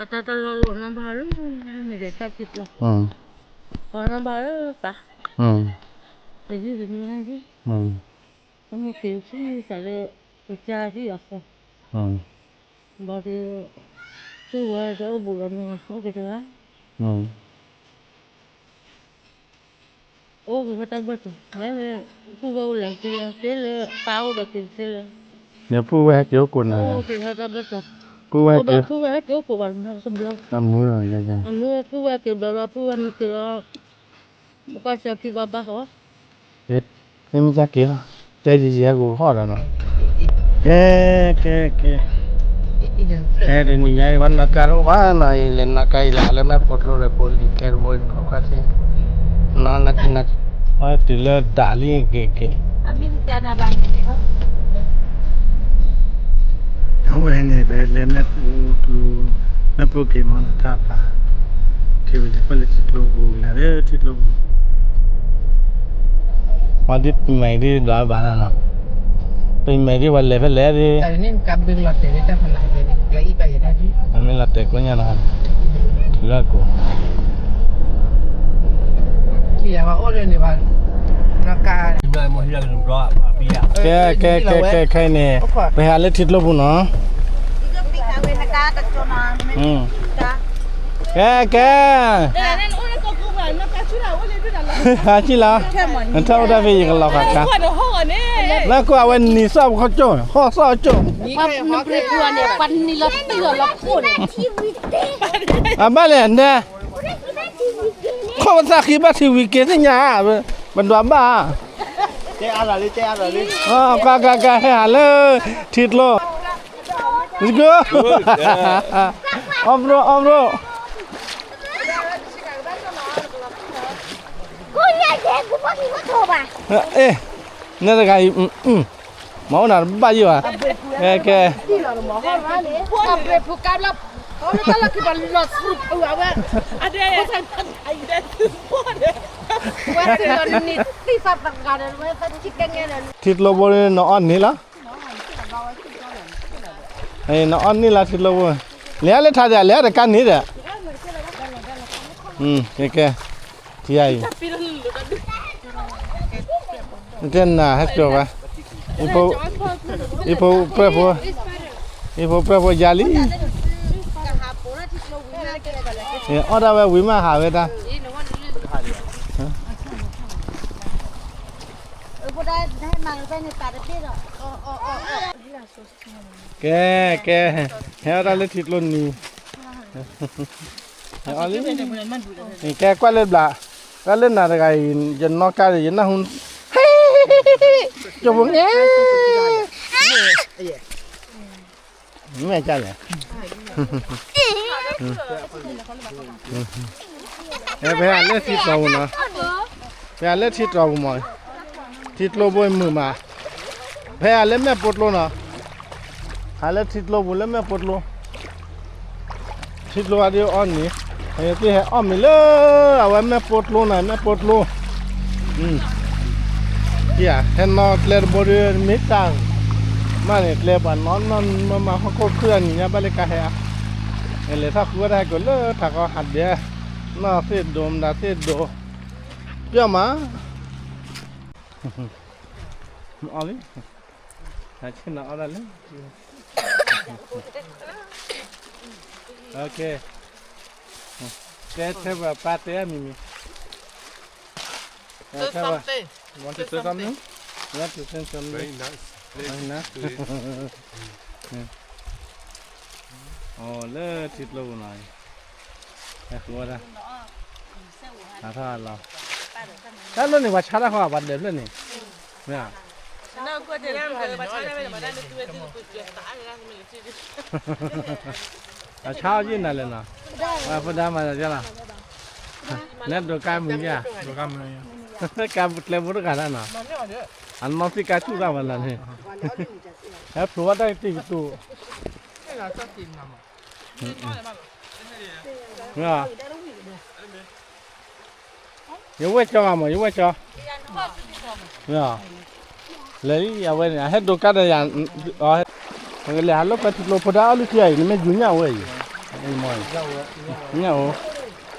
တၢ်တၢ်လီၢ်လီၤနဘၣ်လၢ မ့ၢ်တၢ်စၢ်က့ၤပျီ, ပှၤနဘၣ်လၢပၢ်, တယုၢ်တမံၤ, မ့ၢ်က့ၤဆူမုၢ်သးလၢ ပကၢ်ဟံၣ်အဃီ, ဘၣ်ဒီး သူဝဲတအိၣ်ဘူးဒီးမ့ၢ်အိၣ်က့ၤတဂၤ အိၣ်က့ၤဝဲတၢ်ဘၢၣ်စၢၤ, မ့မ့ၢ် ပုၢ်ဝဲၢ်အိၣ်လဲၤက့ၤသ့လၢ ပၢ်အိၣ်ဒီးက့ၤသ့လၢ, ဒီးပုၢ်ဝဲၢ်ဟဲက့ၤအိၣ်ကိးနၤ, အိၣ်က့ၤဝဲတၢ်ဘၢၣ်စၢၤ, ပုၢ်ဝဲၢ်ဟဲက့ၤ, ပုၢ်ဝဲၢ်ဟဲက့ၤအိၣ်ကိးဘၣ်တဘျီ, အမုၢ်, အမုၢ်ပုၢ်ဝဲၢ်က့ၤဘျီလီၤ ပုၢ်ဝဲၢ်မ့ၢ်က့ၤလီၤ, ဘၣ်ကွၢ်ဆၢဖံဘၣ်ဘၣ်ဃီ မ့မ့ၢ်ကက့ၤလီၤ, တဲယံာ်ယံာ်ဟဲက့ၤဟီၣ်ဒီးနီၤ, ကဲ, ကဲ, ကဲ, ကဲ, တနံၤညါအံၤ ပှၤနီၢ်ကါတအိၣ်ဘၣ်နီၤ, အံၤလဲၤနီၢ်ကါအံၤလဲၤဟးလၢမဲာ်ပိာ်ကျိဒီး ပိာ်လံၤကဲတဘိအံၤ ခီၣ်ခါသ့, နီၢ်နကန, အတုၤလၢဒၣ်လံက့ၤက့ၤ အဝဲန့ၣ် ပလဲၤ မဲာ်ပိာ်က့ၤမီၤတၢ်ပာ်, က့ၤဝဲန့ၣ် ပလဲၤထံကျိပူၤ လဲၤလၢထံကျိပူၤ, ပှၤဒ်ပမဲာ်ဒ်ဘျီဘၣ်လီၤ, ပမဲာ်ဒ်ပှၤလဲၤဖဲလဲၣ်ဒ်, မ့ၢ်လီၤတဲာ်ကျိညါနီၤ, လၢကိး ကဲ ကဲ ကဲ ကဲ ခဲအံၤန့ၣ် ပဟဲလၢထံကျိပူၤနီၤ, ကဲ ကဲ, ဟးဆံလီၤ, နထၢၣ်အိၣ်တၢ်ဖဲယကလီၤဃာ်ခါ, လၢကွၢ်အဝဲနံၤစၢ်ပခီၣ်ကၠိၣ် ဟီၣ်စၢ်ကၠိၣ်, အဘၣ်လဲၣ်နဲ ခီၣ်ပသၣ်ဃံဘၣ်ထံဝံၤက့ၤသ့ၣ်ညါ, ပဒွးဘၣ်, ကကကဟဲဟးလၢ ထံကျိ, let's go, off road, off road, နတဂၤအံၤ မၤအိၣ်နၤတဘၣ်ယိၣ်ဧါ, ကဲ, ကဲ ထံကျိဖိန့ၣ် နအီၣ်န့ၣ်လီၤ, နအီၣ်န့ၣ်လီၤထံကျိဖိ, လဲၤလၢထါဒၣ် လဲၤတကါန့ၣ်ဒီး, ကဲ, ကဲ, ထံအံၤ တဲနၤဟဲကၠီၤဝဲ, အံၤဖိပြဲၢ်ဖိ, အံၤဖိပြဲၢ်ဖိယါလံ, အီၣ်ဒၣ်ဝဲဝံၤမးဟးဝဲတၢ်, ကဲ, ကဲ, ဟဲအီၣ်တၢ်လၢထံကျိနံၤ, ဟဲအီၣ်လံ, ကဲကွၢ်လၢဘျး, ကွၢ်လၢနၤတဂၤအံၤ ယနီၢ်ကါဒီး ယနၢ်ဟူ, ကၠိဖိ, မ့ၢ်ကလဲၣ်, ပဟဲလၢထံကျိပူၤနီၤ, ပဟဲလၢထံကျိပူၤမး, ထံကျိဖိမုာ်မး, ပဟဲလၢမဲာ်ပိာ်ကျိနီၤ, ဟဲလၢထံကျိပူၤလၢမဲာ်ပိာ်ကျိ ထံကျိအဒုးအီၣ်န့ၣ်, သုဟဲအီၣ်မ့ၤလၢ အဝဲမဲာ်ပိာ်ကျိနီၤ, မဲာ်ပိာ်ကျိ, ဟဲနီၢ်ကျဲတဘိဒီး မ့ၢ်တၢ်, မ့ၢ်န့ၣ်ကျဲပှၤနီၢ်နီၢ်မး ဟီၣ်ခိၣ်ချၢအနံၤညါဘၣ်လၢကါဟဲဧါ, လဲၤထီၣ်ဃုဝဲဒၣ်ဟဲကိးလၢထးကီဟးဒဲး, နီၢ်သ့ၣ်ဒိးမတၤသ့ၣ်ဒိး, ပျီမး အီၣ်လံ, ဟးဆ့ၣ်နီၤအီၣ်ဒၣ်လံ, ကဲ, တဲထဲပှၤပၢ်တဲအမံၤမံၤ, တဲဝဲ, want to say something? You want to say something? Very nice. Very nice. အိၣ်လၢထံကျိပူၤနီၤ, ဟဲဃုဝဲဒၣ်, ဟးထီၣ်လီၤ, တၢ်လီၢ်န့ၣ် ပှၤဆါတၢ်ဃီ ပှၤဒၢးဖျၢၣ်န့ၣ်, မ့ၢ်ဧါ အဆါအီၣ်ယံၣ်နၤလဲၣ်နီၤ, ဖိဒါမၤသးဒ်လီၤ, နဒိးကါမုာ်ယါ, ကါကျဲဘိတဂၤတၢ်နီၤ, အနီၢ်သံၣ်ကါဆူၣ်တၢ်ဝဲလၢန့ၣ်, ဟဲဖျိဝဲတၢ်ကတံၢ်ကတူၢ်, ယဝဲၢ်ကၠီဂၤမး ယဝဲၢ်ကၠီ, လဲၤလံအဝဲန့ၣ် အဟဲဒိးကါဒီးယၤ, လဲၤဟးလိာ်ကွဲထံကျိဖိဒါအီၣ်လုၢ်ခံဂၤအံၤ နမ့ၢ်ယူၤညၣ်ဝဲအံၤ, မ့ၢ်, ညၣ်အိၣ်,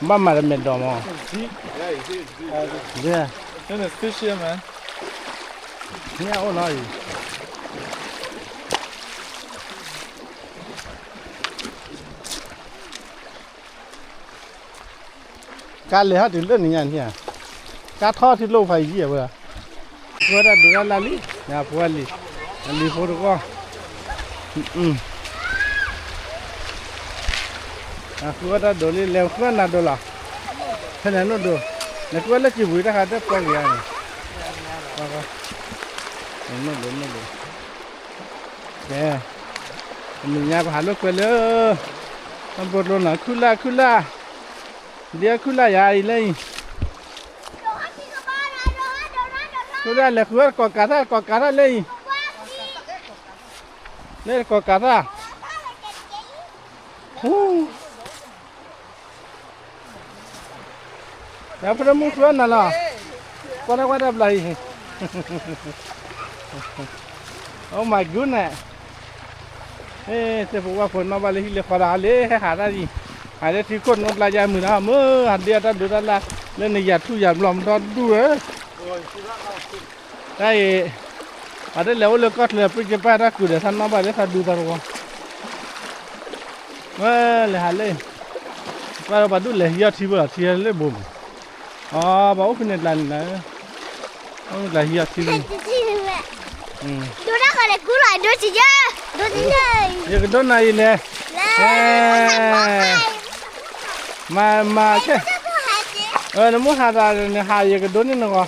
ဘၣ်မၤတမဲာ်ဒိးမး, yeah, fish here, man. ညၣ်အိၣ်နီၤအံၤ, ကါလဲၤဟီၣ်တုၤလၢနညါန့ၣ်ဧါ, ကါထီၣ်ထံလိၣ်ဖးယံၤဝဲ, ဃုဝဲဒၣ်ဒိးတၢ်လၢလံ, ညါဖိအလံၤ, အလံၤဖိတကီၢ်, ဃုဝဲတၢ်ဒိးလံ လဲၤဃုဝဲနၤဒိးလီၤ, ဖဲန့ၣ်နိၣ်ဒိး, လဲၤဃုဝဲလၢကံၢ်ပူၤတၢ်ဃးတၢ်ပီက့ၤဧါန့ၣ်, နိၣ်ဒိးနိၣ်ဒိး, ကဲ, တနံၤညါပဟးလိာ်ကွဲလၢ တၢ်ဘိကျိနီၤ ခုၣ်လၢ်ခုၣ်လၢ်, ဒ်အခုၣ်လၢ်ယၤအံၤလၢအံၤ, ခုၣ်လၢ်လဲၤဃုဝဲတကိးကးတၢ် တကိးကးတၢ်လၢအံၤ, လၢတကိးကးတၢ်, ဟူ ဒီးဖိဒိၣ်မုၣ်ဃုအီၣ်နၤလီၤ, ကွၢ်တၢ်ကွၢ်တၢ်ဘျးအံၤ, oh my goodness, သ့ၣ်ဖိဝၣ်ဖိနီၣ်ဘၣ်လၢဟံၣ်လၢဃီဒီး ဟးလၢဟဲဟးတၢ်အံၤ, ဟးလၢထံခိၣ်နိဘျါယါမုာ်နီၤ မ့ၢ်ဟးဒ့အတၢ်ဒိးတၢ်လၢ် လၢနယၤထူၣ်ယၤဘျီမတီၢ်ဒူၣ်ဧၢ, တၢ်အံၤ, အတလဲၤအိၣ်လၢကီၢ်ချၢ ပ့ၢ်ကပၢ်တၢ်ကူၣ်ဒီး သးနီၣ်ဘၣ်လၢသးဒူသးတဝီ ဝဲလဲၤဟးလၢ, ပှၤဒူၣ်လဲၤဟံးအီၣ်ထံဘၣ် ထံလၢဘိမး, အီ ပှၤအိၣ်ဖဲန့ၣ်ကျါန့ၣ်လီၤ, အိၣ်ဖဲန့ၣ်ကျါဟံးအီၣ်ထံဘၣ်, ဒိတၢ်ဃီလဲၤကူလီၤ ဒိတံၤယဲ, ဒိတံၤယဲ, ယကဒိနၤအံၤလဲၣ်, မၤ, မၤ, နမိၢ်ဟးတၢ်န့ၣ်ဟး ယကဒိန့ၢ်နဂီၢ်,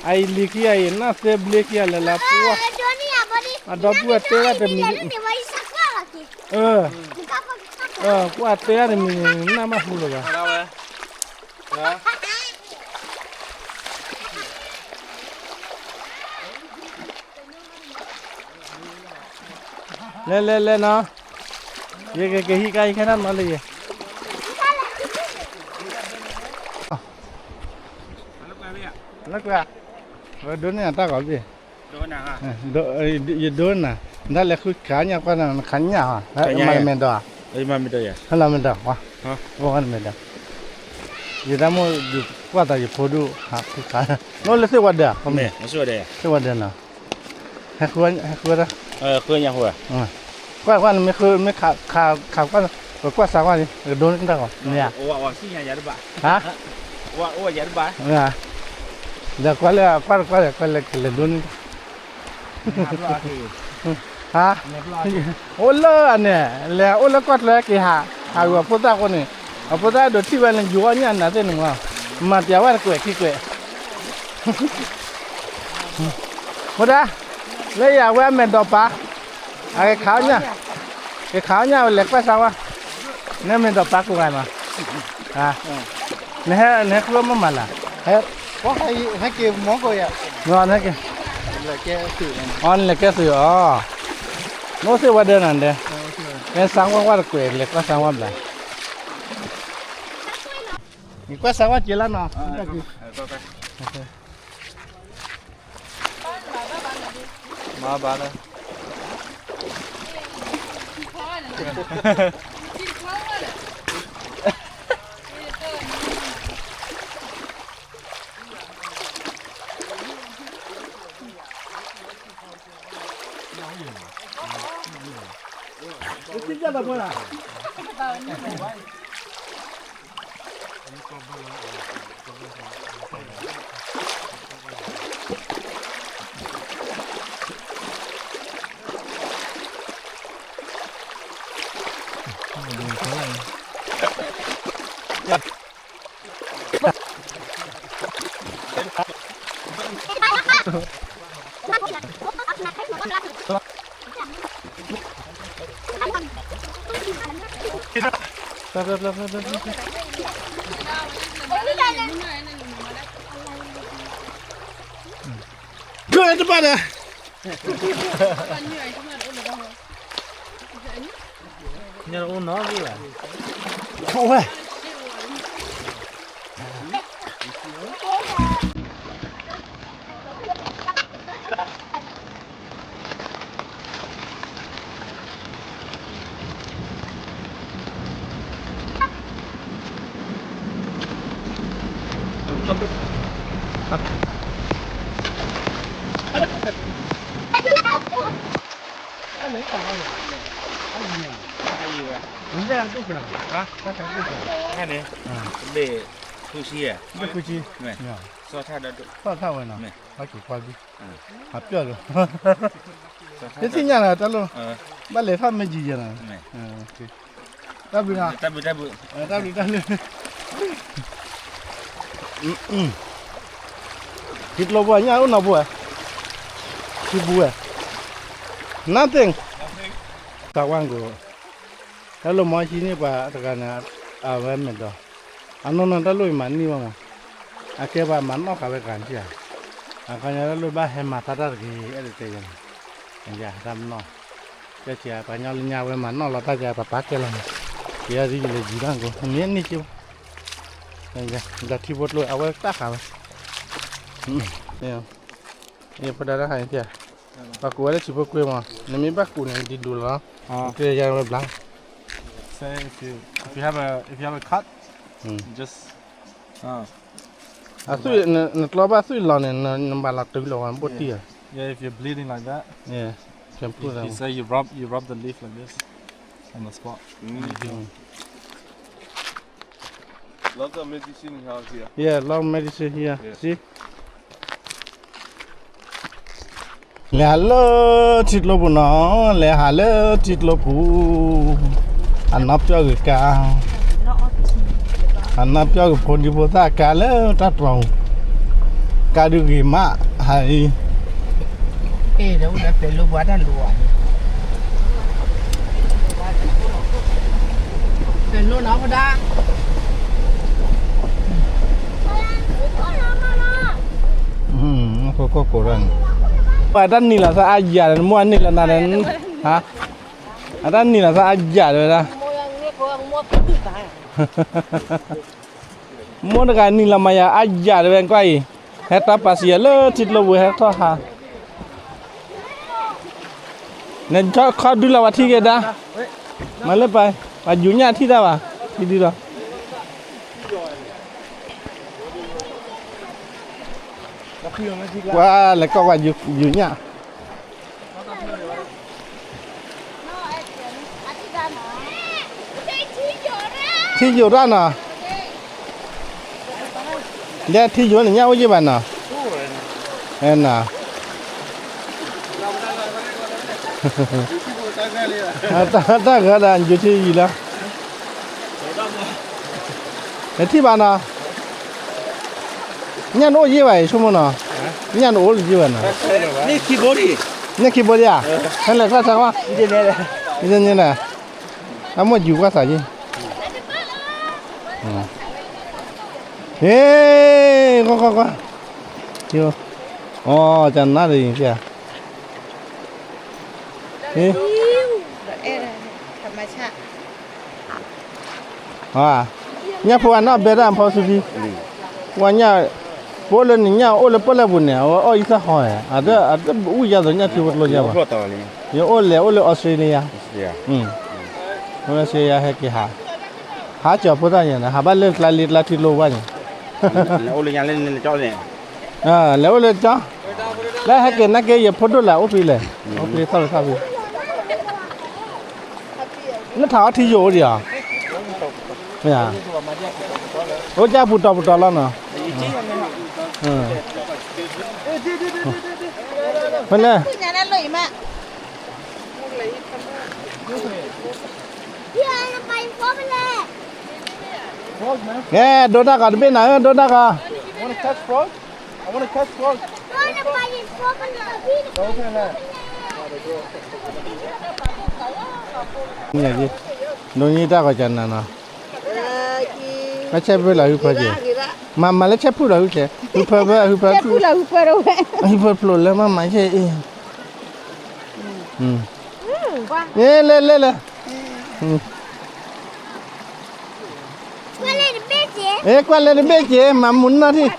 အအံၤလံၤခံဂၤအံၤ နီၢ်သ့ဘျ့ခံဂၤလၢ်လၢ်ပှၢ်, အဒီပုၢ်အတဲဒၣ်တမံၤ ပှၤတဲဒၣ်တမံၤန့ၣ် နၢ်မးဟူလၢၤဘၣ်, လဲၤလဲၤလဲၤနီၤ, ယကက့ၤဟံးကါယခဲနီၤလၢယဲ, လၢကွၢ်, ဒိန့ၢ်အတၢ်ဂီၤဘ့ၣ် ယဒိနၤ, ဒ်လဲၤဃုခးညၣ်ကွၢ်နၤ နခးညၣ်ဧါ, မၤမဲာ်ဒီး, ဟဲလီၤမဲာ်ဒီး, မဲာ်ဒီး, ယတၢ်မိၣ်ဒုးကွၢ်သးယဖိဒုးဟးဃုခး, နအိၣ်လၢသ့ၣ်ဝါဒၢး, သ့ၣ်ဝါဒၢးနီၤ, ဟဲဃုဝဲဒၣ်, ကွၢ်ကွၢ်နမ့ၢ်ဃု မ့ၢ်ခးကွၢ်, ပကွၢ်စးကွၢ်န့ၣ် ကဒိန့ၢ်တၢ်ဂီၤ, မ့ၢ်ဧါ, ဟါ, ဒီးကွၢ်လၢကွၢ်တကွၢ်ဒီး ကွၢ်လၢကလဲၤဒိန့ၢ် ဟါ, အိၣ်လၢန့ၣ် လဲၤအိၣ်လၢကီၢ်ချၢက့ၤဟး, ဟးဂီၤဖိသၣ်အဃိန့ၣ်, အဖိသၣ်ဒိးထံၣ်ဝဲန့ၣ် ယိၤအီၣ်ညၣ်နၤသ့ၣ်န့ၣ်မး, မၤပျးဝဲတကွဲးခံကွဲး, ဖိဒါ, လၢယၤဝဲအမဲာ်ဒီးပၢ်, အကခးအီၣ်ညၣ်, ကခးအီၣ်ညၣ်ဝဲလဲၤကွၢ်စါဝဲ, နမဲာ်ဒီးပၢ်ကိးဂၤမး, နဟဲဃုအီၣ်မးမးလၢ်, ဟဲက့ၤမီၢ်ကိးယၤ, အီနလဲၤကဲသုးအီၤ, နအိၣ်သ့ၣ်ဝဲဒၣ်နၤဒဲး, ဟဲစါဝဲကွၢ်တကွဲးလဲၤကွၢ်စါဝဲဘျး, နကွၢ်စါဝဲက့ၤလၢနီၤ, မၤဘၣ်, တဘၣ်ဒီး ညၣ်တအိၣ်နီတဘ့ၣ်ဘၣ်, အိၣ်ဝဲ. န့ၣ် ဘ့ၣ်ဃုဆံ, ဘ့ၣ်ဃုဆံ, စီၣ်ထၣ်ဒီး စီၣ်ထၣ်ဝဲနီၤ, ဘၣ်က့ၤကွၢ်ဘံၣ်, အပျီၢ်ဒီး ယသ့ၣ်ညါလီၤ တၢ်လိၣ်, ဘၣ်လဲၤထီၣ်မ့ၢ်ယံၤယဲနီၤ, တၢ်ဘျုး, တၢ်ဘျုး, တၢ်ဘျုး, တၢ်ဘျုး, ထံကျိဖိညၣ်အိၣ်နီတဘိဝဲ, ထံပူၤဝဲ, nothing, သးဝါကီး, တၢ်လိၣ်မီဟံးန့ၢ်ပှၤတဂၤန့ၣ်, အဝဲမဲာ်ဒီး, အနီၢ်နီၢ်တၢ်လိၣ်အံၤမၤန့ၢ်ဝဲမး, အကဲပှၤမၤနီၣ်ဃာ်ဝဲဂၤထံၣ်ဧါ, အခီညါတၢ်လိၣ်ဘၣ်ဟဲမၤသးတၢ်တဂ့ၤ အဲၣ်ဒိးတဲယဲန့ၣ်, ယတၢ်မနီၣ်, ကဲကဲပှၤညီလၢညါဝဲမၤနီၣ်လီၤတၢ်ကဲပှၤပာ်ကဲလီၤန့ၣ်, ကဲယၤဒ်ယလဲၤယံၤတၢ်ကိး မ့ၢ်န့ၢ်က့, ယထံဖိကျိအဝဲတၢ်ဃာ်ဝဲ, ယဖိဒါတၢ်ဃာ်န့ၣ်, ပှၤကူးဝဲလၢထံဖိကွ့မး, နမ့ၢ်ဘၣ်ကူးန့ၣ် ဒ်ဒူၣ်လီၤ, ကဲယၤဝဲဘျါ, if you have a, if you have a cut, just အသွံၣ်, နကျီဘၣ်သွံၣ်လီၤန့ၣ် နဘၣ်လီၤတုၤလီၤဝဲဘိၣ်တံၢ်ဧါ, yeah, if you're bleeding like that, yeah, can put that, you say you rub, you rub the leaf like this on the spot, and it heals. Lots of medicine you have here. Yeah, lot of medicine here. See? လဲၤဟးလၢထံကျိပူၤနီၤ, လဲၤဟးလၢထံကျိပူၤ, အနီၢ်ပျီၢ်ဂ့ၤကါ, အနီၢ်ပျီၢ်ဂ့ၤဖိဒံဖိသၣ်ကါလၢတၢ်တြီၤ, ကါဒုးဂ့ၤမး, ဟးအံၤ, အဲၣ်ဒိးအိၣ်ဒီးပဲၤလိဘှါတၢ်လူၤအီၤ, ပဲၤလိနီၤဖဒၣ် အတၢ်နံၤလီၤသးအါယၤဒီး နမိၢ်အန့ၢ်လီၤနၤဒီး, အတၢ်နံၤလီၤသးအါယၤဒီးဝဲဒၣ်, မိၢ်တဂၤနံၤလီၤမၤယၤအါယၤဒီးဝဲကွၢ်အံၤ, ဟဲတၢ်ပာ်စံယၤလၢထံကျိပူၤဟဲထီၣ်ဟး နခီဒုလီၤဝဲထံက့ၤဒါ, မၤလၢပှၤ, ပှၤယူၤညၣ်ထံၣ်တၢ်ဘၣ်, ထံဒုလီၤ, ကွၢ်လဲၤကီၢ်ပှၤယူၤညၣ် ထံယိာ်တၢ်နီၤ, ယဲထံယိာ်န့ၣ် ညၣ်အိၣ်ယံၣ်ဘၣ်နီၤ, အဲၣ်နီၤ, တၢ်ဂၤဒၣ်ယိာ်ထံယံာ်လီၤ, နထံၣ်ဘၣ်နီၤ, ညၣ်နအိၣ်ယံၣ်ဘၣ်အံၤ ဆိကမိၣ်နီၤ, ညၣ်နအိၣ်ယံၣ်ဘၣ်နီၤ, န့ၢ်ခံဘိဒံး, ဟဲလဲၤကျီၢ်ဆါကွၢ်, န့ၣ်, အမိၢ်ယူၤကွၢ်သးယံၣ်, ဟ့, ကွၢ်ကွၢ်ကွၢ်, အိ, ကနၣ်ဒီးယံၤ, ဟ့ ညၣ်ဖိအနီၢ်ဘဲတၢ်ဖီဆူဖံ, ပှၤညၣ်, ပအိၣ်လၢနညၣ်အိၣ်လၢပီၣ်လဲၣ်ပူၤန့ၣ် အဝဲအီၣ်အံသၣ်ဟီ, အတအူယၤသိးညၣ်ထံဖိကျိယါဘၣ်, ယအိၣ်လဲၤအိၣ်လၢအီစထြ့လယါ, အီစထြ့လယါဟဲက့ၤဟး, ဟးကၠီၤဖိသၣ်ညါန့ၣ် ဟးဘၣ်လၢကျါလံကျါထံကျိဘၣ်န့ၣ် လဲၤအိၣ်လၢကၠီ, လၢဟဲက့ၤနာ်က့ ယဖိဒိၣ်လဲၣ်အိၣ်ဖဲလဲၣ်, အိၣ်ဖဲထီၣ်ဖဲ, နထးအီထံယိာ်အိၣ်ဒံးဧါ, အိၣ်ကၢ်ပူၤတီၤပူၤတီၤလီၤနီၤ, ဖဲလဲၣ် ကဲ ဒိတၢ်ဂီၤတဘ့ၣ်နၤဧၢ ဒိတၢ်ဂီၤ, ဒိနံၣ်တၢ်ဂီၤကနၤနီၤ, မ့ၢ်ဆဲဖုလီၤဟုဖၢက့ၤ, မၤမၤလၢဆဲဖုလီၤဟုဆဲ, ဟုဖၢဖၢ ဟုဖၢဖု, ဟုဖၢဖျိးလၢမၤမၤဆဲအံၤ လဲၤလဲၤလဲၤ, ကွၢ်လဲၤတဘ့ၣ်က့ၤ မၤမူနီၢ်ထံၣ်,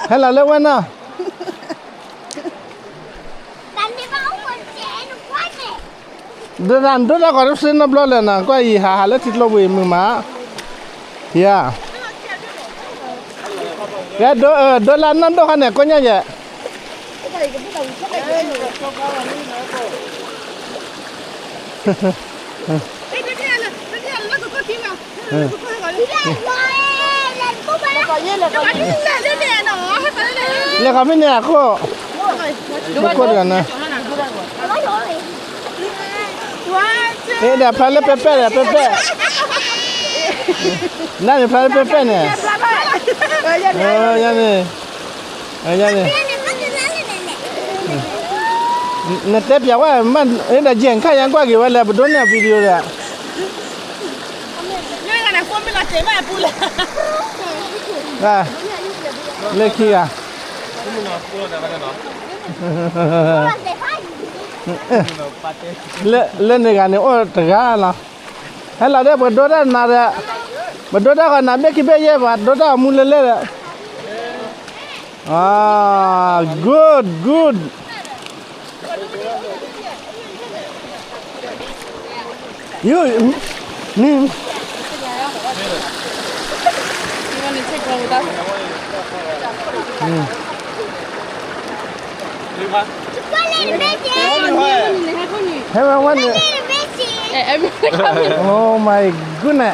ဟဲလီၤလၢဝဲနီၤ, ဒ်နဒိၣ်တၢ်ဂီၤတစ့နီတဘျီလဲၣ်နီၤ, ကွၢ်အံၤ ဟးဟးလၢထံကျိပူၤအံၤ မုာ်မး, ယၤ, ကဲဒိ, ဒိလၢနီၢ်ဒိၣ်ခါန့ၣ် ကိးညါယဲၢ်. လဲၤဃီမ့ၢ်န့ၣ်အခိၣ်, ခိၣ်တဂၤန့ၣ်, ဒီးဖျါလၢပဲပဲဒီး ပဲပဲ, နန့ၣ်ဖျါလၢပဲပဲန့ၣ်, ယန့ၣ်, ယန့ၣ်, နတဲပျးဝဲ, မ့ၢ်ဒီးယဲၢ်ခါယကွၢ်က့ၤဝဲလဲၣ် ပဒိးန့ၢ် video ဒီး လၢခံဂၤ, လၢန့ၣ်ဂၤန့ၣ်အိၣ်တဂၤလီၤ. ဟဲလီၤဒီး ပကဒိတၢ်နၤဒီး, ပဒိတၢ်ဃီနၤဘ့ၣ်ခံဘ့ၣ်ယဲၢ် ပှၤဒိတၢ်အမူလၢလၢဒီး, good, good. ဟဲဝဲဝဲန့ၣ်, oh my goodness.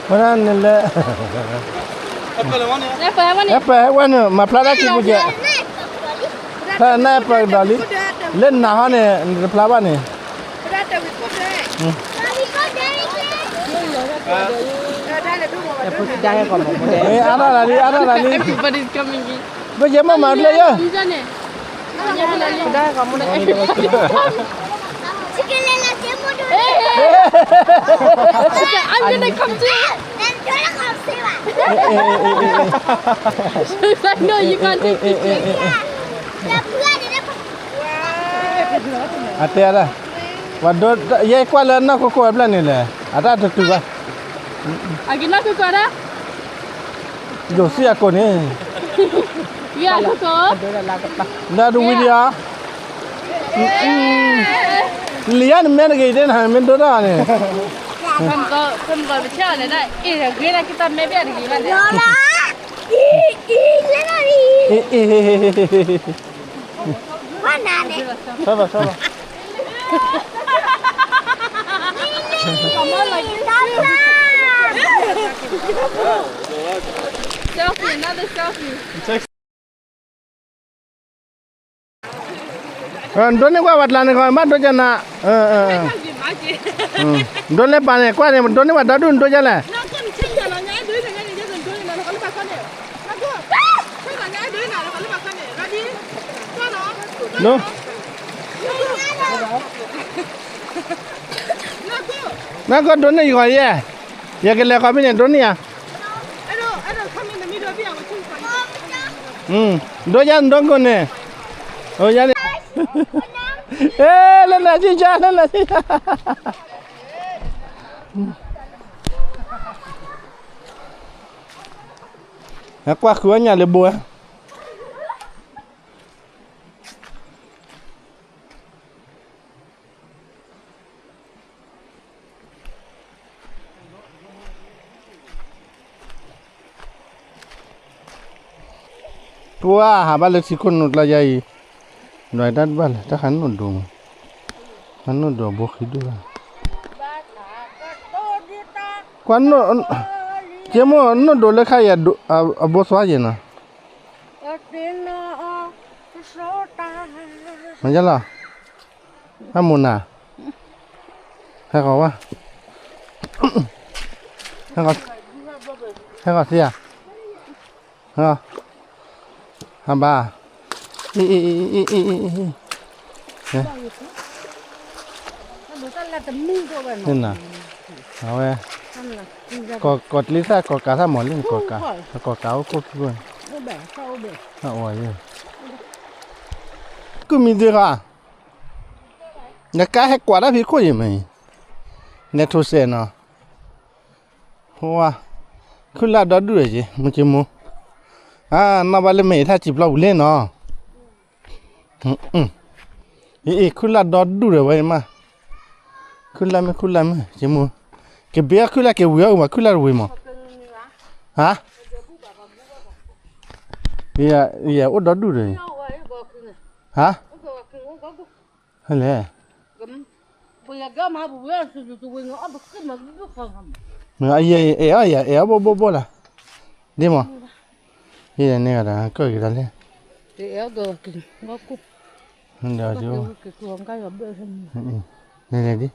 ဝဲဒၣ်န့ၣ်လၢ, ဟဲပၢၢ်ဟဲဝဲန့ၣ် မၤဖျါတၢ်ခံပူၤကဲ, ဖဲနၢ်ဟဲပၢၢ်ကဒီးလံ, လၢနၤဟီန့ၣ် နတဖျါဘၣ်န့ၣ်, အါထီၣ်လၢလံ အါထီၣ်လၢလံ, ဘၣ်ယဲၢ်မ့ၢ်မၤဖျဲၣ်ယဲၢ် I'm gonna come too. She's like, no, you can't take pictures. အတဲဒၣ်, ပှၤဒိ, ယဲကွၢ်လၢနီၢ်ခိခိၣ်အဖျၢၣ်န့ၣ်လဲၣ်, အတၢ်တတုၤဘၣ်, အက့ၤနီၢ်ခိခိၣ်ဒၣ်, ယိၤစံအကိာ်န့ၣ်, ယၤခိခိၣ်, ဒီးတဝံၤဒံးဧါ, လံယၤနမဲတဂ့ၤဒ်နၤ မ့ၢ်ဒိတၢ်န့ၣ်, ဆၢဘၣ် ဆၢဘၣ်. Selfie, another selfie. ဒိးန့ၢ်ကွၢ်ပှၤကျါန့ၣ် ဘၣ်ဒိကနၤ, ဒိးန့ၢ်ပှၤန့ၣ် ကွၢ်န့ၣ် ဒိးန့ၢ်ပှၤဒီဒူၣ်ဒိကလဲၣ်. နကဒိးန့ၢ်ယဂီၢ်ယဲၢ်, ယကလဲၤဃီဖဲန့ၣ် ဒိးန့ၢ်ယၤ, ဒိးယၤနဒိးကိးန့ၣ်, ယၤန့ၣ်, လၢနၤဆံၣ်ကၢ လၢနၤဆံၣ်ကၢ ကွၢ်ဃုအီၣ်ညၣ်လၢဘိဧါ. ပှၤဟးဘၣ်လၢထံခိၣ်နူာ်ကျါယါအံၤ, နွဲတၢ်တဘၣ်လဲၣ် တၢ်ခါနိၣ်ဒိၣ်မး, ခါနိၣ်ဒိၣ်ဘိဃံဒိၣ်ဘၣ်, ကွၢ်, က့မိၣ်နိၣ်ဒိၣ်လၢခါအံၤ အဘိသွါယဲၢ်နီၤ, မ့ၢ်ယလီၤ, ဟဲမူနၤ, ဟဲဃီၤဝဲ, ဟဲဃီၤသ့ဧါ, ဟဲဘၣ်, အံၤ, အဝဲ, ကီၢ်ကျ့သၣ် ကီၢ်ကးသၣ်မီၤလံ ကီၢ်ကး, ကီၢ်ကးအိၣ်ခိၣ်ခံဘိန့ၣ်, ကုၢ်မံၤသ့ၣ်ဃီ, နကါဟဲကွၢ်တၢ်ဖံးခိၣ်ယံၤမ့ၢ်, နဲထိၣ်စဲးနီၤ, ခုၣ်လၢ်ဒီဒူၣ်ဒီးက့ၤ မုၢ်က့ၤမူ, အါ နီၢ်ဘၣ်လၢမဲာ်အံၤထၣ်စံးပျီပူၤလံနီၤ, အံၤ ခုၣ်လၢ်ဒီဒူၣ်ဒီးဝဲအံၤမး, ခုလၢ်မ့ၢ် ခုလၢ်မ့ၢ် ယမူ, ကဘ့အီၣ်ခုလၢ် ကဝံၤအီၣ်ဝံၤ ခုလၢ်တဝံၤမး, ဟါ, ယအိၣ်ဒီဒူၣ်ဒီး, ဟါ, ဟဲလဲၣ်, အယဲအီၣ်ယၤအဲၣ်အီၣ်ယၤ, ဒ်မး, ယဲန့ၣ်ဂၤဒီး ကၢၣ်က့ၤတၢ်လဲၣ်, ဒီး နလဲၤဒ်,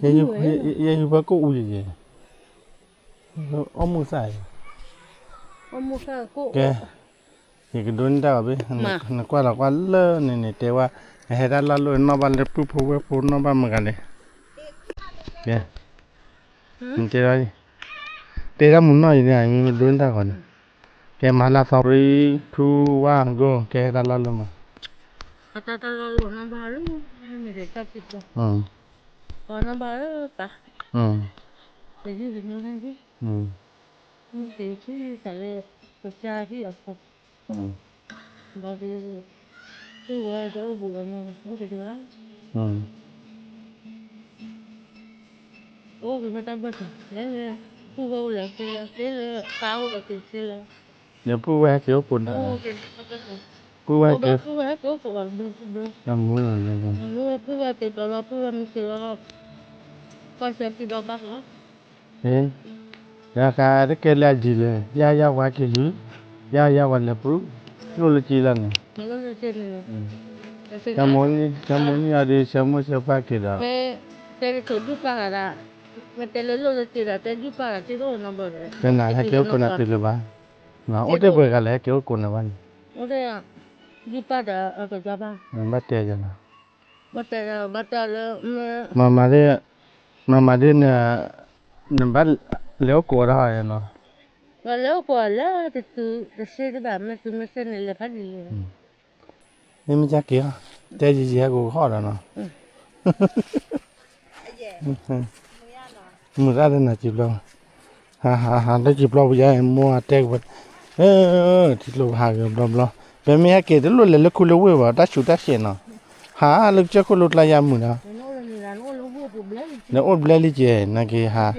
ယဲယုၢ်ပှၤကိၣ်အူယဲ, အီၣ်မူသၣ်အံၤ, ကဲ, ယကဒိးန့ၢ်တၢ်ဂီၤဘ့ၣ်, နကွၢ်လီၤကွၢ်လၢန့ၣ်န့ၣ် တဲဝဲ, နဟဲတၢ်လီၢ်လၢနနီၢ်ဘၣ်လၢပုၢ်ဖိဝဲၢ်ဖိနီၢ်ဘၣ်မတၤဂၤလဲၣ်, ကဲ, တဲ, တဲတၢ်မုာ်နီၢ်အံၤန့ၣ် မ့ၢ်ဒိးန့ၢ်တၢ်ဂီၤန့ၣ်, ကဲမၤလၢသီ three, two, one, go, ကဲတၢ်လီၢ်လၢမး ဒီးပုၢ်ဝဲၢ်ဟဲက့ၤအိၣ်ကိးနၤ, ပုၢ်ဝဲၢ်ဟဲက့ၤ, တၢ်ခါတကဲလၢအဒ်လဲၣ်, ယါယါဝဲက့ၤလံ, ယါယါဝဲလဲၤပူၤ, လိၣ်လၢက့လီၤန့ၣ်, တၢ်မိၢ်န့ၢ်အီၤဒီး ဆၢမိၢ်ဆၢပၢ်က့ၤဒီး, တဲနၤဟဲက့ၤအိၣ်ကိးနၤတုၤလၢၤဘၣ်, အိၣ်တ့ၢ်ပှဲၤဂၤလဲၣ် ဟဲက့ၤအိၣ်ကိးနၤဘၣ်န့ၣ်, ဘၣ်တဲယၤလီၤ, မၤမၤဒ်, မၤမၤဒ်, နဘၣ်လဲၤအိၣ်ကိးတၢ်လီၤ, လဲၤအိၣ်ကိးလၢတတုၤတသ့တဘၣ် မ့ၢ်တုၤမ့ၢ်သ့န့ၣ် လဲၤဖးဒ်လဲၣ်, မ့ၢ်မ့ၢ်ကက့ၤ, တဲယံာ်ယံာ်ဟဲက့ၤကဟီၣ်ဒီးနီၤ, မုာ်တၢ်လၢနၤစံးဘျီ, ဟးဟးဟးလၢစံးဘျီပယါ မိၢ်အတဲကပှဲၤ, ထံကျိဟးဂ့ၤဘျီဘျီ, ပမ့ၢ်ဟဲက့ၤတလိၣ်လဲၤလၢခူလၢဝ့ၢ်ဘၣ် တၢ်ဆူးတၢ်ဆဲးနီၤ, ဟးလၢကစၢၢ်ခိၣ်လိကျါယါမုာ်ဒီး, ဒီးအိၣ်ဘျဲလံကဲ နက့ၤဟး,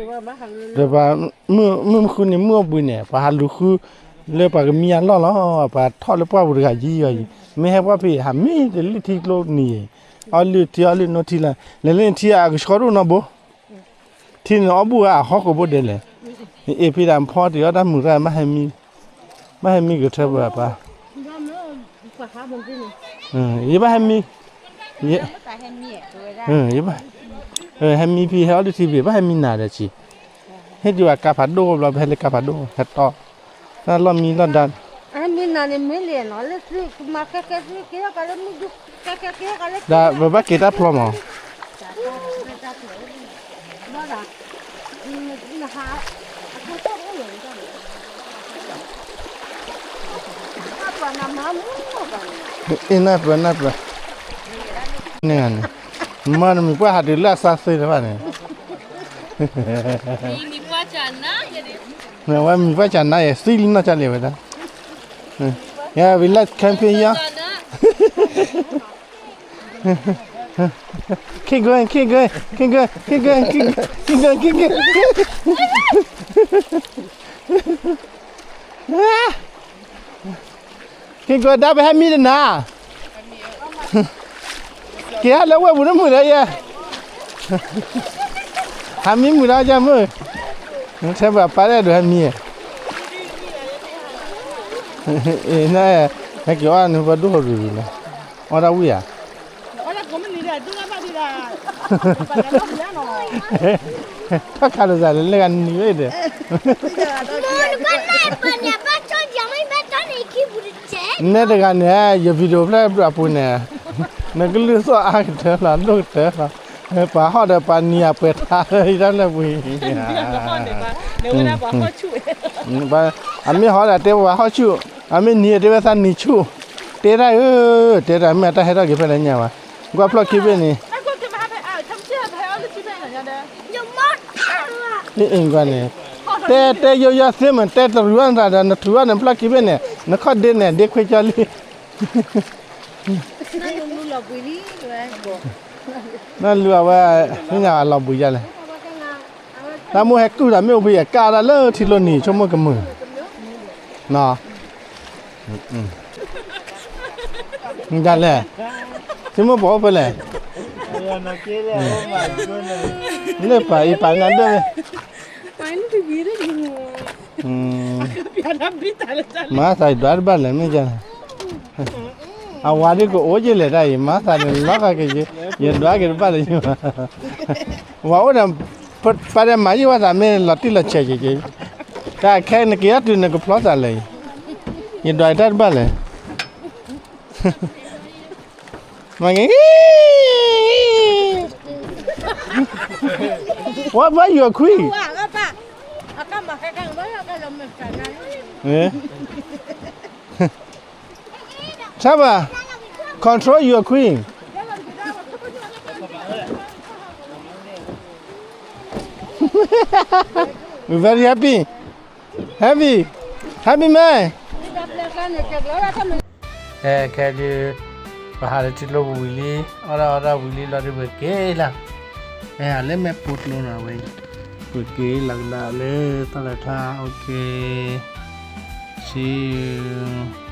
ဒီးပှၤ, မုၢ်မုၢ်ဃုန့ၣ် မုၢ်အိၣ်ဘှံးန့ၣ် ပှၤဟးလူၤဃု, လၢပှၤကမံအလီၢ်လီၤ ပှၤထီၣ်လၢပှၢ်ပူၤတဂၤယံၤယံၤ, မ့ၢ်ဟဲပှၢ်ဖဲအံၤ ဟးမံတလံၣ်ထံကျိနံၤအံၤ, အီၣ်လုၢ်ထံအီလုၢ်နိထံလီၤ, လဲၤလၢနထံအကဆှီတအိၣ်နီတဘိ ထံန့ၣ်အီၣ်ဘူၣ်ဂၤအဟီၣ်ကိးဘိဒဲးလဲၣ်, အ့ၣ်ဖံဒၣ်ဖီတ့ၢ်အီၣ်တၢ်မုာ်တၢ်မ့ၢ်ဟဲမံ, မ့ၢ်ဟဲမံကထၢပှၤပၢ်, ယဘၣ်ဟဲမံ, ယဘၣ်, ဟဲမံဖံဟဲအီၣ်လုၢ်ထံဖံ ဘၣ်ဟဲမံနၤဒီးဆံး, ဟဲတုၤအကါဖးဒိၣ်ဘျီ ပဟဲလၢကါဖးဒိၣ် ဟဲတီၢ်, တၢ်လီၢ်မံလီၢ်ဒါ ဒီးပဘၣ်က့ၤတၢ်ဖျီမး, အ့ၣ်နၢ်ပၢၢ်နၢ်ပၢၢ်, န့ၣ်, မ့ၢ်နမံၤပှၢ်ဟးတုၤလၢအစၢ်သ့လၢၤဘၣ်န့ၣ်, ဝဲမံၤပှၢ်ကနါယဲ သံလံနီၢ်ကါလဲၣ်ဝဲဒၣ်, ယဝံၤလၢ camping ယါ Keep going, keep going, keep going, keep going, keep going, keep going, keep going. Keep going, ဒါပဲဟဲမံတနၤ, က့ၤဟဲလၢဝဲၢ်ပူၤနမုာ်ဒီးယဲ, ဟးမံမုာ်ဒီးယမုာ်, ထဲပှၤပာ်လၢဒိးဟဲမံ, န, ဟဲက့ၤအီၣ်နုၤပှၤဒိၣ်ဟိုဒုးလီၤ, အီၣ်တၢ်ဝံၣ်ဧါ ထီၣ်ခးလိာ်သးလၢလၢဂၤနံၤဝဲဒီး, နဲတဂၤန့ၣ် ယ video ဖျၢၣ်အပူၤန့ၣ်, နကလုၢ်သီၣ်အါကတၢၢ်လီၤ ဒိၣ်ကတၢၢ်လီၤ, ပှၤဟီၣ်ဒီးပှၤနံၤအပှဲၤထါလၢဟံးတၢ်လၢပူၤ, အမ့ၢ်ဟီၣ်ဒီးတဲပှၤဟီၣ်ဆူၣ်, အမ့ၢ်နံၤတဲဝဲသးနံၤဆူၣ်, တဲတၢ်ဧၢ, တဲတၢ်မ့ၢ်အတၢ်ဟဲထီၣ်က့ၤဖဲလဲၣ်ညါဘၣ်, ကွၢ်ဖျီၣ်ခံဘ့ၣ်န့ၣ် န့ၣ်, တဲ တဲယိယီသ့မ့ၢ်တဲတရူးအီၣ်နတၢ်ဒီး နထူးအီၣ်န့ၣ်ဖျီၣ်ခံဘ့ၣ်န့ၣ် နခီၣ်ဒ့န့ၣ် ဒ့ခွ့ကၠီလံ, လီၤဘှံးလံ, နလူၤအဝဲ သ့ၣ်ညါအလီၤဘှံးယါလဲၣ်. တၢ်မိၣ်ဟဲကုၢ်တၢ်မ့ၣ်အူဖံအကၢ်တၢ်လၢထံကျိနံၤ ဆိကမိၣ်ကမုာ်နီၤ. ဒ်လဲၣ်, ဆိကမိၣ်ပှၤအိၣ်ဖဲလဲၣ်. လၢပာ်အံၤပာ်နၤဒိၣ်မ့ၢ် မၤသးယဒွးတဘၣ်လဲၣ်မ့ၢ်က, အဝၤဒ်ကအိၣ်က့ၤလဲၣ်တၢ်အံၤ မၤသးန့ၣ်လီၤဃာ်က့ၤ, ယဒွးက့ၤတဘၣ်လၢၤ, ဝၤအိၣ်ဒီး, ပာ်ဒီးမၤယံာ်ဝဲသးမ့ၢ်လီၤတံၢ်လီၤဆဲးက့ၤက့ၤ, တၢ်ခဲနက့ၤအီၤတုၤနကဖျီသးလဲၣ်, ယဒွးတၢ်တဘၣ်လဲၣ်. What about your queen? Eh? Saba, control your queen. We very happy. Happy, happy man. အဲ ခဲဒုး ပဟးလၢထံကျိပူၤဝံၤလံ, အီၣ်ဒၣ်အီဒၣ်ဝံၤလံလီၤဒုး ပက့ၤလီၤ. အဲ အလဲၤမဲာ်ဖိကျိနီၤဝဲ, ပက့ၤလီၤကဒါလၢသီၣ်လဲၤထါ, okay, see you.